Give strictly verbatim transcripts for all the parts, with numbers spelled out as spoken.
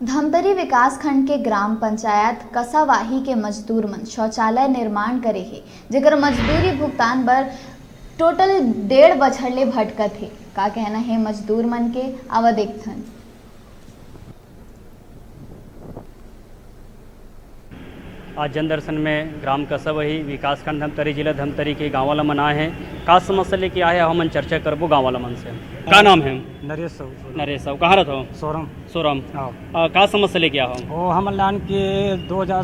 धमतरी विकासखंड के ग्राम पंचायत कसावाही के मजदूर मन शौचालय निर्माण करे हे, जेकर मजदूरी भुगतान बर टोटल डेढ़ बछर ले भटकत हे। का कहना हे मजदूर मन के, आवा देखथन। आज जनदर्शन में ग्राम कसावाही, विकासखंड धमतरी, जिला धमतरी के गाँव वाला मन आए हे। का समस्या लेके आए हे, हमन चर्चा करबो गाँव वाला मन से। का नाम हे? नरेश साहू। नरेश साहू, कहाँ रहत हो? सोरम। सोरम। हाँ। अ, का समस्या लेके आए हो? वो हमन लान के दो हज़ार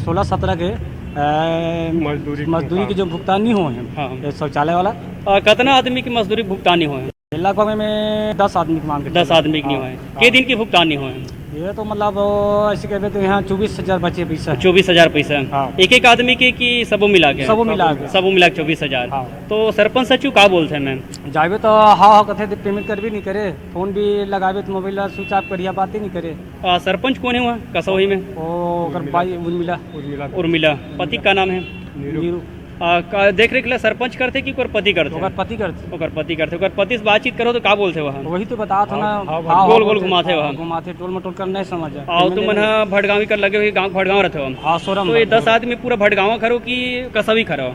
सोलह सत्रह के, अ, मजदूरी मजदूरी के भुगतान। जो भुगतान नहीं हुए हैं, हाँ। ये शौचालय वाला। अ, कितना आदमी की मजदूरी भुगतान नहीं हुए हैं? लगभग में दस आदमी के मान के दस चलो। आदमी के नहीं हाँ, हुए। हाँ। के दिन की भुगतान नहीं हुए? ये तो मतलब, वो ऐसे कहबे तो यहाँ चौबीस हजार बचे पैसा। चौबीस हजार पैसा? हाँ। एक एक आदमी के कि सबो मिला के? सबो मिला के। सबो मिला के चौबीस हजार। हाँ। तो सरपंच सचिव का बोलते हैं? मैं जाबे तो हाँ, हाँ, कथे तो payment करबे नहीं करे, फोन भी लगाबे तो मोबाइल ला switch off करिया, बात ही नहीं करे। आ, सरपंच कौन है वहाँ कसावाही में? वो ओकर भाई उर्मिला। उर्मिला। उर्मिला। पति का नाम है? नीरू। नीरू। आ, का देख रेख ला सरपंच करथे कि ओकर पति करथे? ओकर पति करथे। ओकर पति करथे। ओकर पति से बातचीत करो तो का बोलथे वह? वही तो बतात हो ना, हाँ, हाँ, हाँ, गोल गोल बोलथे, घुमाथे हाँ, वह। घुमाथे, टोल मटोल कर नहीं समझ। आओ, तुम मन ह भटगांवी कर लगे हो, गांव भटगांव रहते हो। हाँ, सोरम तो ये रहते दस हो। आदमी पूरा भटगांव करो कि कसावाही करो?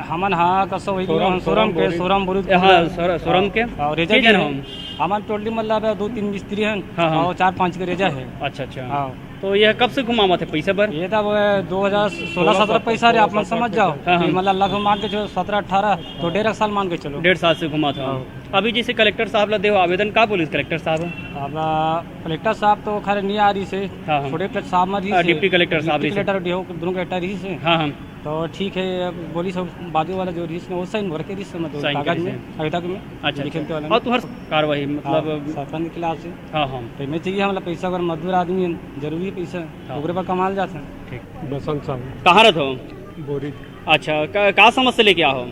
हमन हाँ, कसावाही सोरम, सोरम सोरम के, बोरी। सोरम बोरी हाँ, पूरा। सोर-, सोरम के? हाँ, हाँ, रेजा के भी जन है। हो? हमन टोली मतलब है, दो तीन मिस्त्री हैं हाँ, हाँ। और चार पांच के रेजा है। अच्छा, अच्छा। हाँ। तो ये कब से घुमावत है पैसा बर? ये तो अब दो हज़ार सोलह सत्रह पैसा रे, आप मन समझ जाओ। हाँ, हाँ। कि मतलब लगभग मान के चलो सत्रह अठारह, तो डेढ़ साल मान के चलो। डेढ़ साल से घुमात हो। हाँ। अभी जैसे कलेक्टर साहब ला देहो आवेदन, का बोलिस कलेक्टर साहब? अब, आ, कलेक्टर साहब तो खैर नहीं आ रहिस हे। हाँ, हाँ। छोटे कलेक्टर साहब मर रहिस आ, हे। डिप्टी कलेक्टर साहब डिप्टी रहिस हे। कलेक्टर, दोनों कलेक्टर रहिस हे। हाँ, हाँ। तो ठीक है, अब बोलिस सब बाजू वाला जो रहिस ना, वो sign भर के रहिस हे, मतलब, sign कागज करिस में, हे। आवेदक में, अच्छा, लिखे अच्छा। वाला में। और तुम्हार कार्रवाई, मतलब, हाँ, सरपंच के खिलाफ से। हाँ, हाँ। तो मैं चाहिए हमला पैसा, अगर मजदूर आदमी है, जरूरी है पैसा, हाँ। ओकरे पर कमाल जात है। ठीक। बसंत साहू। कहाँ रहत हो? बोरी। अच्छा, का, का समस्या लेके आ हो?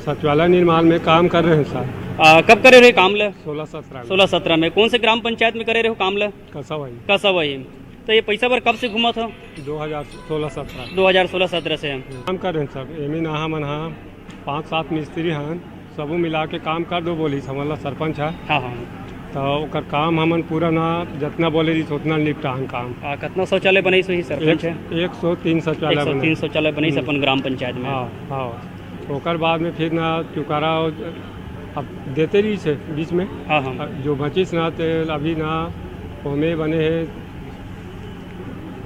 सचिवालय निर्माण में काम कर रहे हैं सर। आ, कब करे रहे काम ले? सोलह सत्रह में। सोलह सत्रह में। कौन से ग्राम पंचायत में करे रहे हो काम ले? कसावाही। कसावाही। तो ये पैसा बर कब से घूमत हो? दो हज़ार सोलह सत्रह। दो हज़ार सोलह सत्रह से। काम कर रहे हैं सर। एमे ना हमन हा पाँच सात मिस्त्री हन, सबू मिला के काम कर दो बोलिस हमन ला सरपंच हा। हाँ, हाँ। तो ओकर काम हमन पूरा ना, जितना बोले रहिस उतना निपटान काम। आ, कितना शौचालय बनाइस होही सरपंच एक, है? एक सौ तीन शौचालय एक सौ तीन बनाइस। शौचालय बनाइस हम्म। अपन ग्राम पंचायत में। हाँ, हाँ। ओकर बाद में फिर ना चुकारा अब देते रहिस हे बीच में। हाँ, हाँ। जो बचिस ना, ते अभी ना ओमे बने हे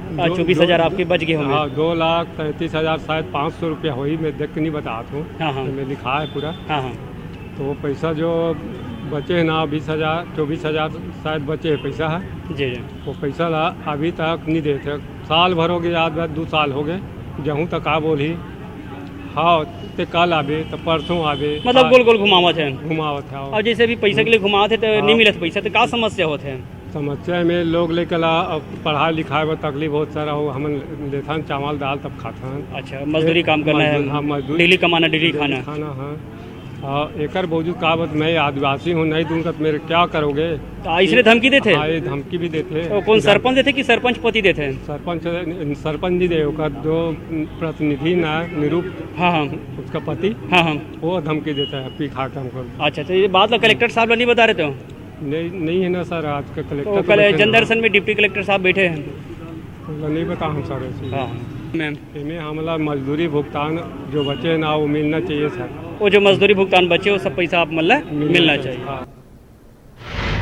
आ, दो, चौबीस हज़ार दो, आपके बच गए होंगे। हाँ, दो लाख तैंतीस हज़ार शायद पाँच सौ रुपया होही, मैं देख के नहीं बतात हूँ। हाँ, हाँ। मैं लिखा है पूरा। हाँ, हाँ। तो वो पैसा जो बचे है ना, बीस हज़ार, चौबीस हज़ार शायद बचे है पैसा है। जी, जी। वो पैसा ला अभी तक नहीं देते। साल भर हो गए, आज बात दो साल हो गए, जहूँ तक आ बोली, हाँ, ते कल आबे, तो परसों आबे। मतलब आ, गोल गोल घुमावत है। घुमावत है। और जैसे अभी पैसा के लिए घुमावत है, तो हाँ। नहीं मिलत पैसा, तो का समस्या होत है? समस्या में लोग लेके ला, अब पढ़ाई लिखाई में तकलीफ बहुत सारा हो, हमन लेथन चावल दाल तब खाथन। अच्छा, मजदूरी काम करना है, मजदूर, हाँ, मजदूरी। Daily कमाना, daily daily खाना। खाना, हाँ। और एकर बावजूद का बात, मैं आदिवासी हूँ, नहीं दूंगा तो मेरे क्या करोगे? तो इसने धमकी देते? हाँ, ये धमकी भी देते। तो कौन, सरपंच देते कि सरपंच पति देते हैं? सरपंच, सरपंच नहीं दे, ओकर जो प्रतिनिधि ना, निरूप, हाँ, हाँ। उसका पति, हाँ, हाँ। वो धमकी देता है, पी खा के हमको। अच्छा, तो ये बात ला कलेक्टर साहब ला नहीं बता रहे थे? नहीं, नहीं है ना सर, आज का कलेक्टर तो तो कल बैठे हैं। जनदर्शन में डिप्टी कलेक्टर साहब बैठे हैं। तो नहीं बता हम सर ऐसे। हाँ, हाँ। मैम। एमे हमला मजदूरी भुगतान जो बचे ना, वो मिलना चाहिए सर। वो जो मजदूरी भुगतान बचे, वो सब पैसा आप, मतलब, मिलना मिलना चाहिए। चाहिए। हाँ।